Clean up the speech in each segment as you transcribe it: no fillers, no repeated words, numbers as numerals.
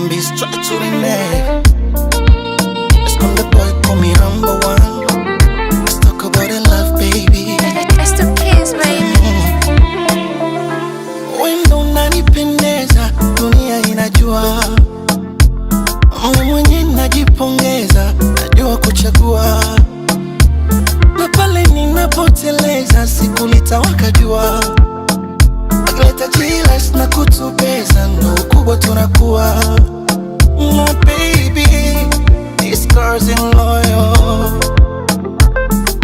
Zombies try to the neck. Let's come the boy, call me number one. Let's talk about the love, baby. It's the kids, baby. Wendo unanipendeza, dunia inajua. Mimi mwenye najipongeza, najua kuchagua. Na pale ninapoteleza, siku litawaka jua. Akileta jilas na kutubeza, ndo ukubwa tunakuwa. My baby, these girls in loyal.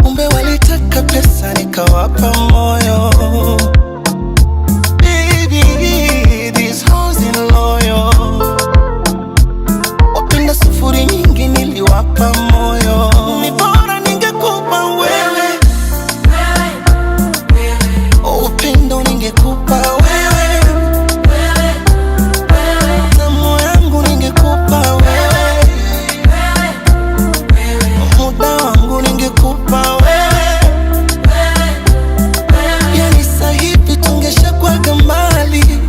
Kumbe walitaka pesa nikawapa moyo. Baby, these hoes in loyal. Wapenda sufuri nyingi niliwapa moyo. Ni bora ningekupa wewe, upendo ningekupa wewe, tamu yangu ningekupa wewe, muda wangu ningekupa wewe. Yani sahivi tungeshakuwaga mbali.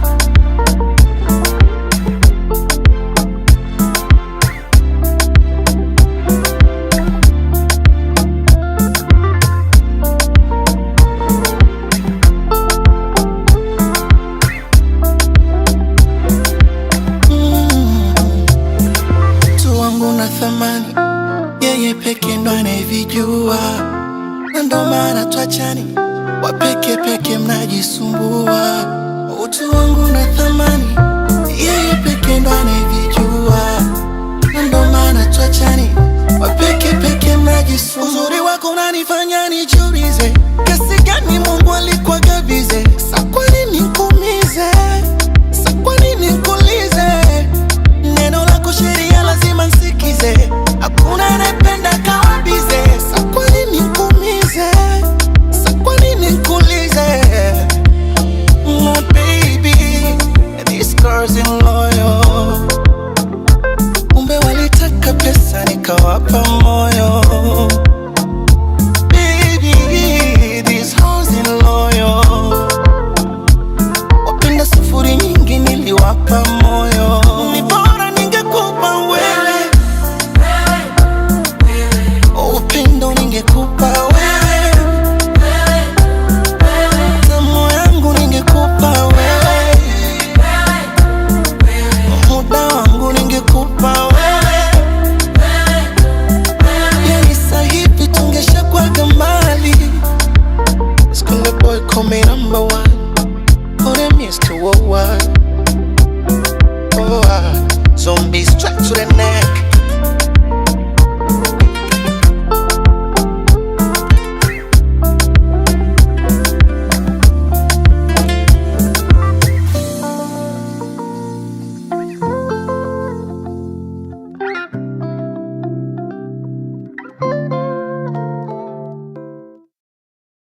Mm, tu wangu na thamani, yeye peke ndo anayevijua, na ndo maana twachani, wapeke peke mnajisumbua. Utu wangu na thamani, yeye peke ndo anayevijua, na ndo maana twachani, wapeke peke mnajisumbua. Uzuri wako unanifanya nijiulize, kiasi gani Mungu alikuwa bize, sa kwa nini nikuumize? Sa kwa nini nikuulize? Neno lako sheria lazima nsikize, hakuna anayependa kawabize. Sa kwa nini nikuumize? Sa kwa nini nikuulize? My baby, these girls in loyal. Kumbe walitaka pesa nikawapa moyo. Baby, these hoes in loyal. Wapenda sufuri nyingi niliwapa moyo. Ni bora ningekupa wewe, upendo ningekupa wewe, tamu yangu ningekupa wewe, muda wangu ningekupa wewe. Yani sahivi tungeshakuwaga mbali. Skunde boy call me number one, call them Mr. Worldwide. Oh, ah. Zombies try to the neck.